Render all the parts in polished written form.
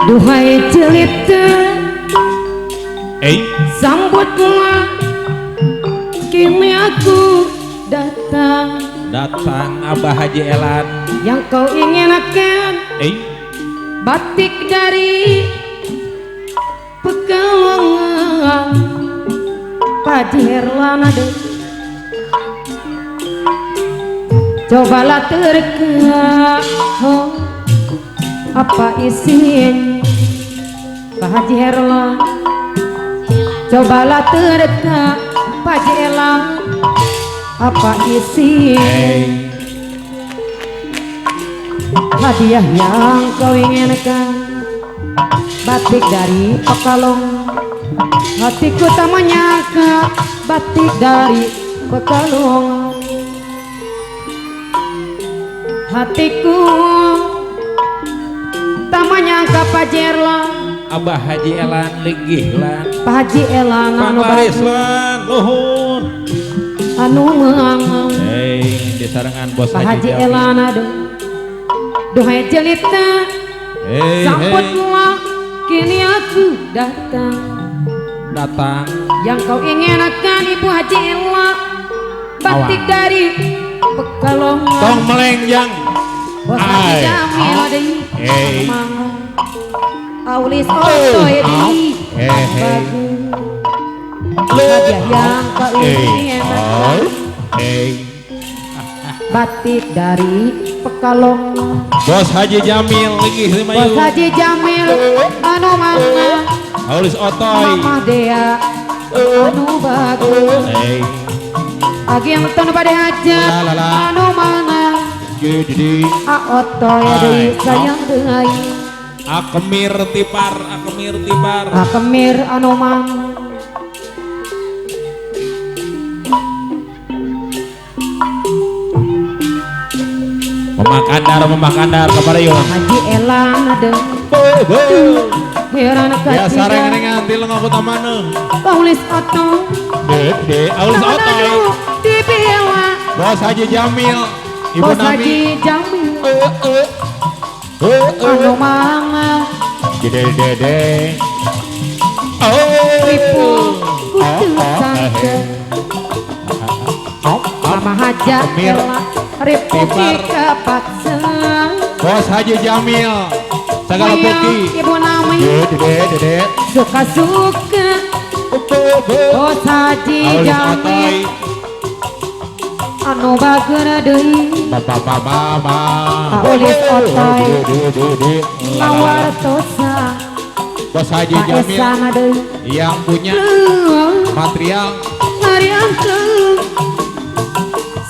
Duhai jelita, Eh, sambutlah kini aku datang. Datang Abah Haji Elan. Yang kau inginkan, Eh, batik dari Pekalongan, Pak Haji Herlan ada. Cobalah terka, oh, apa isinya Pak Haji Herlan. Cobalah terka Pak Haji Elan, apa isinya Hey. Hadiah yang kau inginkan, batik dari Pekalongan. Hatiku tak menyangka batik dari Pekalongan. Hatiku tak menyangka Pak Haji Erlan, Abah Haji Elan linggih lan. Pak Haji Elan anu Panglaris bagus, lan nuhun. Anu meangan. Hei, disarengan Bos Pak Haji Haji Jamil. Elan aduh. Duhai jelita, Hey, hey. sambutlah kini aku datang. Datang. Yang kau inginkan Ibu Haji Ella, batik Awas. Dari Pekalongan. Tong melengjang. Bos Haji Ai. Jamil deui. Hey. Mangga. Aulis otoy deui. Hey, hey. Bagus. Hadiah yang kau inginkan, Hey. batik dari Pekalongan. Bos Haji Jamil linggih lima Bos yuk. Haji Jamil anu mangga. Aulis otoy. Mama Dea anu bagus. Hey. Aginten bade hajat La, la, la. Anu mana Jadi A otoy deui Ai. sayang deui. Akemir tipar, akemir tipar. Akemir anu mana. Memakandar, memakandar kepada yuk. Haji Elan ada heran Ya kacida sareng-rengan di lengan kota mana? Paulis oto Dede, Aulis otoy. anu dibela. Bos Haji Jamil, Ibu Bos Nami. Haji Jamil Eh, eh. Eh, eh. anu manga. Dede, dede. Oh. Ripu Oh, kutu oh, sangka eh. Oh, oh. Mama Haja Kemir. Ela Ripu Tipar. kepaksa. Bos Haji Jamil, segala Moyang puki. Ibu Nami Dede, dede. suka-suka. Bos Haji Aulis Jamil otoy. anu bager deui. Baba, baba, baba. Aulis otoy. Dede, dede. La, la, la. Ngawartosa Bos Haji Pak Jamil Esan deui. Yang punya material. Ngariangkeun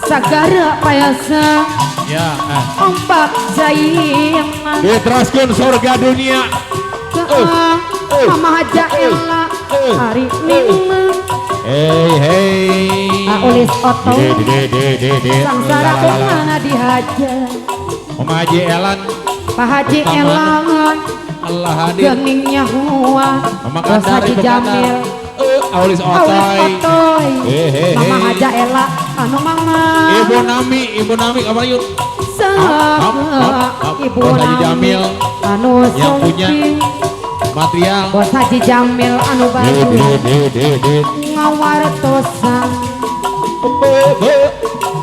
sagara payasa Ya, eh. ombak jaima. Diteraskan surga dunia. Ke Mama Haja Ella hari Minggu. Hey, hey. Aulis otoy. Dede, dede, dede. Sangsara La, la, la, la. kumana dihaja. Mama Haji Elan, Pak Haji Utama. Elan Allah hadir. geningnya hua. Mama Bos Kandar, Haji Ibu Jamil. Kandar. Aulis Aulis otoy. otoy. Hey, hey, Mama hey. Haja Ella anu mama. Ibu Nami, Ibu Nami apa yuk? Saka Up, up, up. Ibu Bos Haji Nami Jamil anu yang punya sumping. Material. Bos Haji Jamil anu Dede, bagus dede, dede. Ngawartosan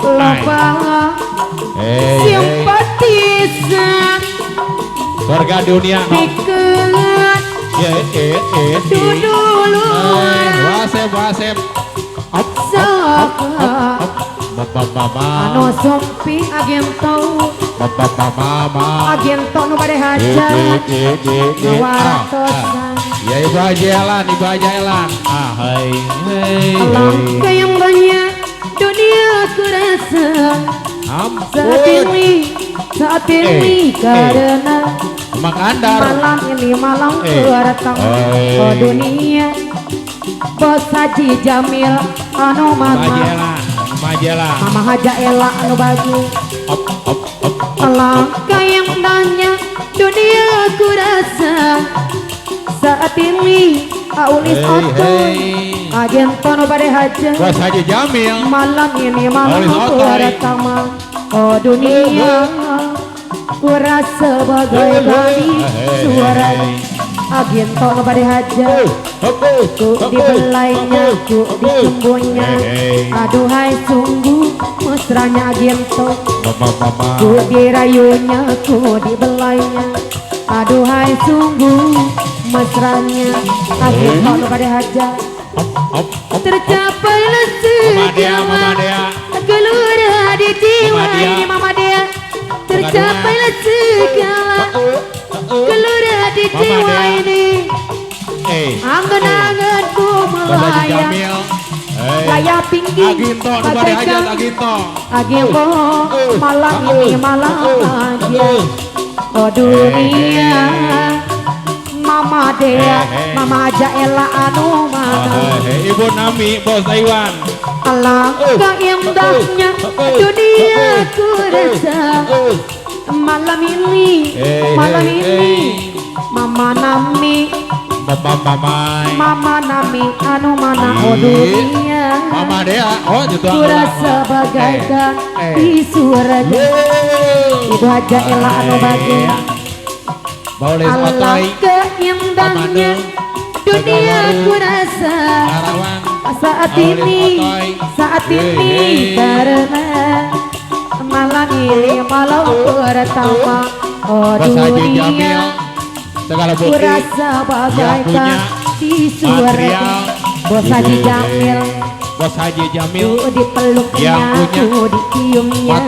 loba Hey, hey. simpatisan Surga dunia no. pikeun Ya, eh, eh, eh. duduluan. Wasep, wasep. Up, up, up, Saka up. Ba, ba, ba, anu sumping agento. Ba, ba, ba, ba, ba. Agento nu bade Eh, hajat eh, eh, eh, eh. Ah, ah. ngawartosan. Ya Ibu Haji Elan, Ibu Haji Elan. Ah, hei, hei, Alangkah hei. yang banyak dunia ku rasa saat Ampun. ini, saat ini Eh, karena Makandar. malam ini malam Eh. pertama. Eh. Oh dunia. Bos Haji Jamil anu Ibu Haji mama. Elan, Ibu Haji Elan. Mama Haja Ella anu bagus. Op, op, op, op. Alangkah yang banyak dunia ku rasa saat ini Aulis Hey, otoy hey. agento nu bade hajat Bos Haji Jamil. malam ini malam Aulis otoy. pertama. Oh dunia. Ku rasa bagaikan di surga. Aginto nu bade hajat, ku dibelainya, ku dicumbunya. Aduhai sungguh mesranya Aginto. Ku dirayunya, ku dibelainya. Aduhai sungguh mesranya Aginto nu bade hajat. Tercapailah segala gelora di jiwa ini Mama Dea. Tercapailah segala gelora di jiwa ini. Angan-anganku melayang, layar tinggi bagaikan Aginto. Malam ini malam bahagia. Oh dunia, Mama Dea, Mama Jaela anu mana. Ibu Nami, Bos Taiwan. Alangkah indahnya dunia ku rasa malam ini, malam ini. Mama Nami, Mama Nami anu mana. Oh dunia, Mama Dea, oh ku rasa bagaikan di surga. Ibu Haja Ella anu bagai. Alangkah indahnya dunia ku rasa saat ini, saat ini. Karena malam ini malam pertama. Oh dunia, ku rasa bagaikan di surga. Bos Haji Jamil, Bos Haji Jamil, ku dipeluknya, ku diciumnya.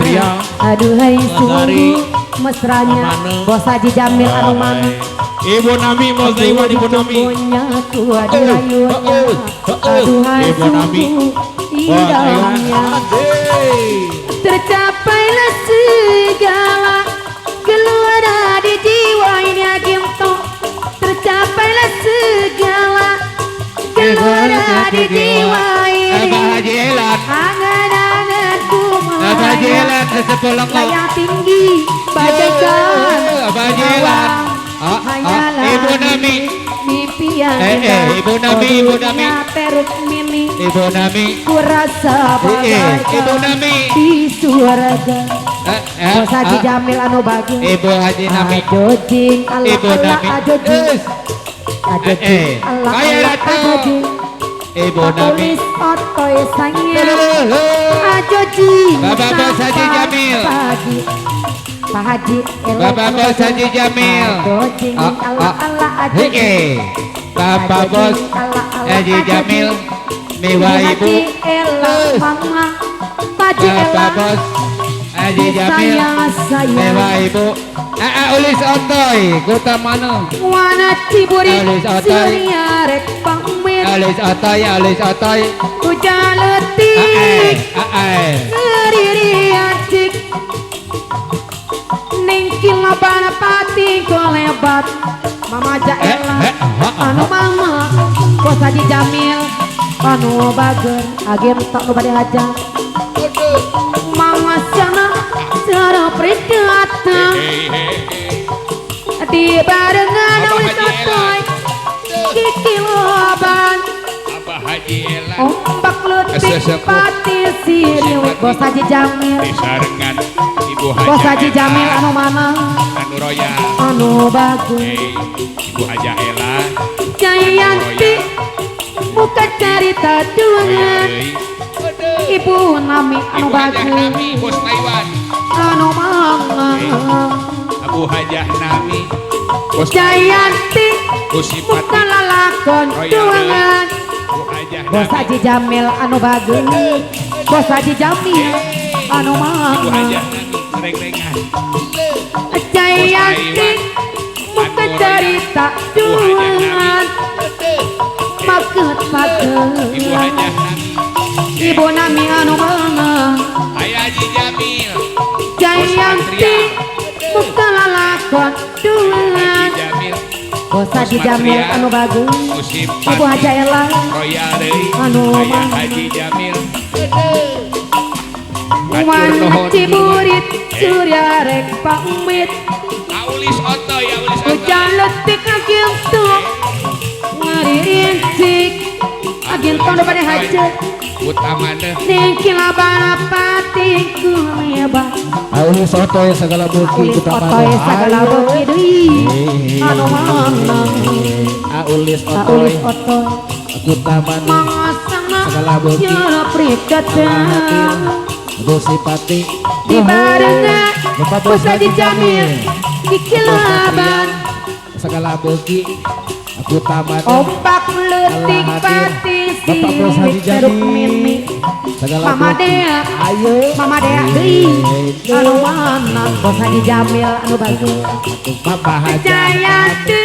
Aduhai sungguh mesranya Bos Haji Jamil anu mana. Ibu Nami, Bos Taiwan, Ibu Nami. Ku dirayunya, aduhai sungguh indahnya. Tercapailah segala gelora di jiwa ini Aginto. Tercapailah segala gelora di jiwa ini. Angan-anganku melayang, layang tinggi bagaikan awan. Hanyalah Ibu Nami, mimpi yang indah. Ibu Nami, Ibu Nami, Perut mini, Ibu Nami, ku rasa bagaikan Ibu Nami di surga. Bos Haji Jamil anu bagi. Ibu Haji Nami, Ajojing Allah Allah ajojing, ajojing Allah Allah ajojing. Ibu Nami, Paulis otoy sayang, ajojing. Bapak Bos Haji Jamil, pagi. Pak Haji Ella, Bapak Bos Haji Jamil, ajojing Allah Allah ajojing. Bapak Bos Haji Jamil, miwa ibu. Ella mama, Pak Haji Ella. Bapak Bos Haji Jamil, miwa ibu. Ulis otoy, kota mana? Wana Ciburi, Surya rek pamit. Ulis otoy, ulis otoy. Hujan letik, ngeririan cik. Ningkin laban pati kolebat. Mama Jaela, anu mama, Bos Haji Jamil, anu bager, Aginto nu bade hajat. Mama sana cara perikatan di barengan ulis otoy kiki loban. Ombak letik pati siriwit. Bos Haji Jamil, Bos Haji Jamil anu mana, anu royal, anu bagus. Ibu Haja Ella, Jayanti, muka cerita duangan. Ibu Nami anu bagus, Bos Taiwan, anu mana. Abu Hajah Nami, Bos Jayanti, muka lalakon duangan. Bos Haji Jamil anu bagus, Bos Haji Jamil anu mana. Jayanti, muka cerita duangan. Maket maket Ibu Nami anu mana. Ayah Haji Jamil, Jayanti, muka lalakon duangan. Bos Haji Jamil anu bagus, Ibu Haja Ella anu mana. Haji Jamil, Wana Ciburit, Surya rek pamit. Aulis otoy, aulis otoy. Hujan letik Aginto ngarincik. Aginto nu bade hajat. Utamana Ningkin labana pati ku lebat. Aulis otoy segala beuki Aulis otoy segala beuki deui anu mana Aulis otoy Kutamana segala beuki Bosipati dibarengan Bos Haji Jamil dikilaban segala beuki Kutamana ombak leutik pati sirik jeruk mini Mama Dea ayo Mama Dea deui anu mana Bos Haji Jamil anu bagus Bapak Haji Jayanti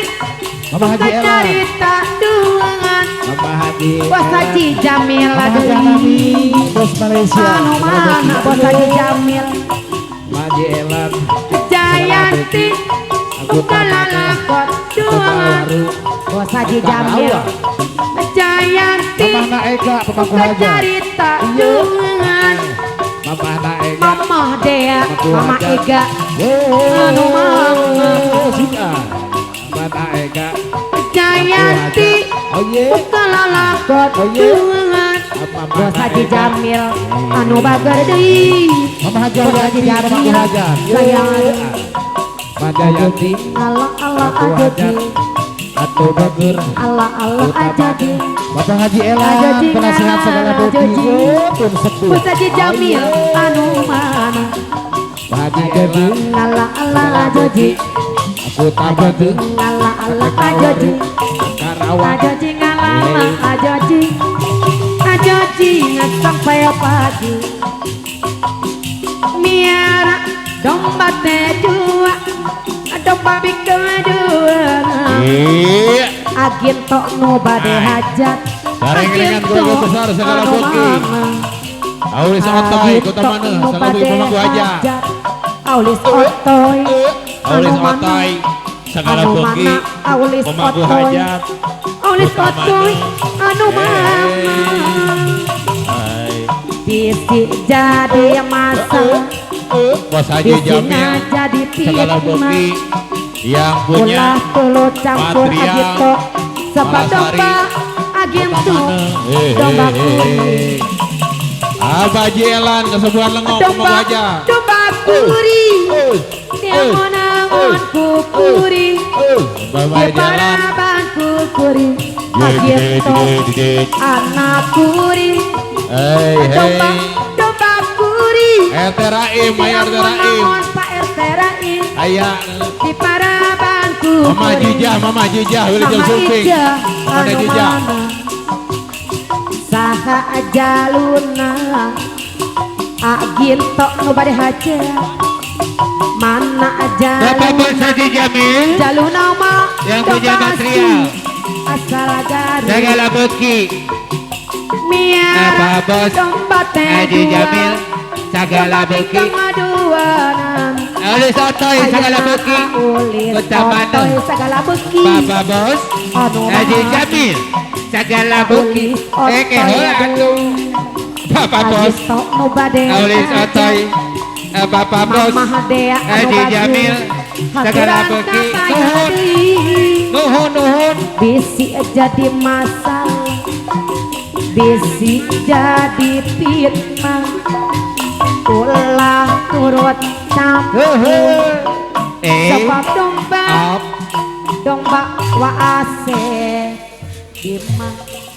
Mama Haji Ela carita duangan Mama Haji Bos Haji Jamil deui Bos Malaysia anu mana Bos Haji Jamil Haji Elan Jayanti buka lalakot duangan Bos Haji Jamil Jayanti Mama Ega pemangku haja carita duangan Mama Ega Mama Dea Mama Ega anu mana Mama Ega Jayanti buka lalakot duangan Bos Haji Jamil anu bager deui Mama Haji Bos Haji Jamil sayang Jayanti Allah Allah aja atau bager Allah Allah aja Bapak Haji Elan penasehat segala beuki pun sepuh Bos Haji Jamil anu mana Haji Elan Allah Allah aja aku tabatu Allah Allah aja Karawang aja ngalah aja aja sampai pagi miara domba teh dua domba bikin dua agin tok nu bade hajat sarengan keluarga besar segala beuki Aulis otoy kota mana segala beuki pemangku aja Aulis otoy Aulis otoy segala beuki Aulis pemangku otoy hajat Aulis otoy anu mana bisi jadi masalah Bos Haji Jamil jadi segala beuki yang punya ulah campur agito sebab domba agintu domba kuri Abah Haji Elan kesebuan lengok domba domba kuri nangon kukuri Bapak Haji Elan kukuri aginto anak kuri domba domba kuri RT Raim, Ayah RT Raim Pak RT Raim Ayah di parabanku Mama Jijah, Mama Jijah, Wilujeng Sumping Mama Jijah saha jaluna agin tok nu bade hajat mana aja Bapak Bos Haji Jamil jaluna mah yang punya material asal garis segala beuki miara Bapak Bos Haji Jamil segala beuki Aulis otoy segala beuki Kota mana segala beuki Bapak Bos Haji Jamil segala beuki heula atuh Bapak Bos Aulis otoy Bapak Bos Haji Jamil segala beuki nuhun nuhun nuhun bisi jadi masalah bisi jadi fitnah ulah turut campur sebab domba domba waase di mana.